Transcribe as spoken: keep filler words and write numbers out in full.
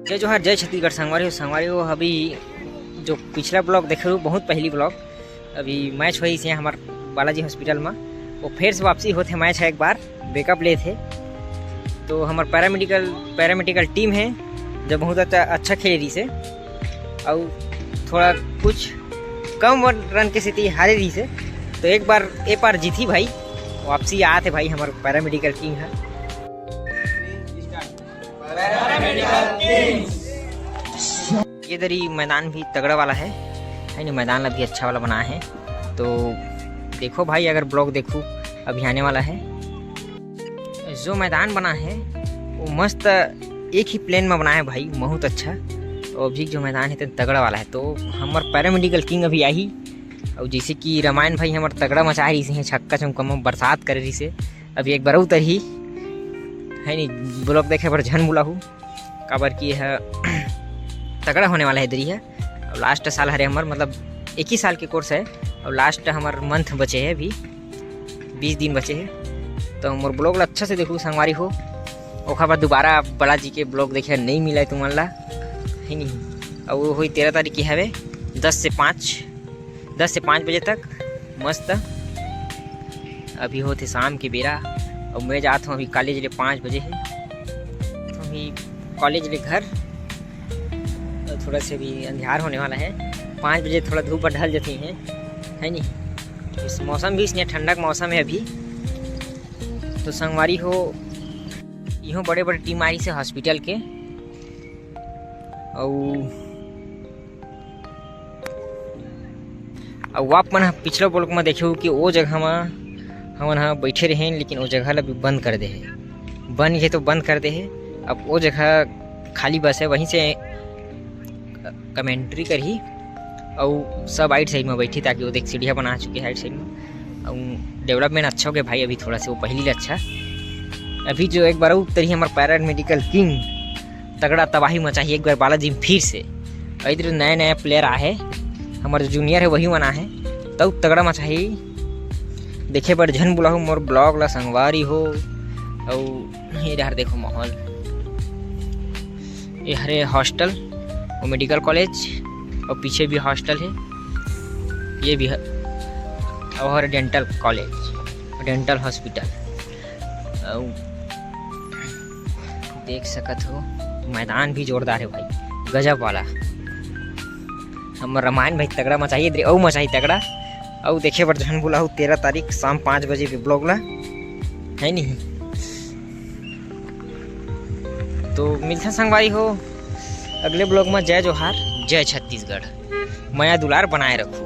जय जोहार, जय छत्तीसगढ़ संगवारी हो। संगवारी हो, अभी जो पिछला ब्लॉग देखे हो, बहुत पहली ब्लॉग, अभी मैच होइस हे हमर बालाजी हॉस्पिटल में, वो फिर से वापसी होत हे, मैच हे, एक बार बैकअप लेत हे। तो हमर पैरामेडिकल, पैरामेडिकल टीम हे, जो बहुत अच्छा, अच्छा खेले रहिस हे, अउ थोड़ा कुछ कम रन के सेती हारे रहिस हे। तो एक बार ए पार जीतही भाई, वापसी आत हे भाई हमर पैरामेडिकल टीम हे। ये दरी मैदान भी तगड़ा वाला हे, हे नी, मैदान ला भी अच्छा वाला बनाए हे। तो देखो भाई, अगर ब्लॉग देखू, अभी आने वाला हे, जो मैदान बना हे, वो मस्त एक ही प्लेन में बना हे भाई, बहुत अच्छा। और अभी जो मैदान हे, ते तगड़ा वाला हे। तो हमर पैरामेडिकल किंग अभी आही, और जैसे कि रामायण भाई हमर तगड़ा मचा रहिस हे, छक्का चौका में बरसात करे रहिस हे, अभी एक बार उतर ही, हे नी, ब्लॉग देखे बर झन बुलाहू, काबर कि यह तगड़ा होने वाला हे दरी हे। और लास्ट साल हरे हमर, मतलब एक ही साल के कोर्स हे, और लास्ट हमर मंथ बचे हे, अभी बीस दिन बचे हे। तो मोर ब्लॉग ला अच्छा से देखू संगवारी हो, ओखर बाद दोबारा बालाजी के ब्लॉग देखे नहीं मिला तुमन ला, हे नी। और वो होई तेरह तारीख के हवे, दस से पाँच, दस से पाँच बजे तक मस्त। अभी होत हे शाम के बेरा, और मैं जात हूँ अभी कॉलेज ले, पाँच बजे हे। तो अभी कॉलेज ले घर, तो थोड़ा से भी अंधियार होने वाला हे, पाँच बजे थोड़ा धूप ढल जाती हे, हे नी। इस मौसम भी इसने ठंडा के मौसम हे अभी। तो संगवारी हो, इहो बड़े बड़े टीम आ रहिस हे हॉस्पिटल के, अउ अउ आप मन ह पिछला ब्लॉग म देखे हो कि ओ जगह म हमन ह बैठे रहेन, लेकिन ओ जगह ल भी बंद कर दे हे। बन गे तो बंद कर दे हे, अब ओ जगह खाली बस हे, वहीं से कमेंट्री करही। अउ सब आइट साइड म बैठी, ताकि वो देख सीढ़िया बना चुके हे आइट साइड म। अउ डेवलपमेंट अच्छा हो गया भाई, अभी थोड़ा से वो पहली ले अच्छा। अभी जो एक बार अउ तरही हमर पैरामेडिकल किंग तगड़ा तबाही मचाही एक बार बालाजी में फिर से। अउ इधर नया नया प्लेयर आहे, हमर जो जूनियर हे वही मन आहे, तउ तगड़ा मचाही। देखे बर झन बुलाहू मोर ब्लॉग ला संगवारी हो। अउ ये डहर देखो माहौल, ये हरे हॉस्टल, वो मेडिकल कॉलेज, और पीछे भी हॉस्टल हे, ये भी हे, और डेंटल कॉलेज, डेंटल हॉस्पिटल। अउ देख सकत हो, मैदान भी जोरदार हे भाई, गजब वाला। हमर रामायण भाई तगड़ा मचाही, अउ मचाही तगड़ा। अउ देखे बर झन भुलाहू तेरह तारीख शाम पाँच बजे के ब्लॉग ला, हे नहीं? तो मिलथन संगवारी हो अगले ब्लॉग में। जय जोहार, जय छत्तीसगढ़, मया दुलार बनाए रखू।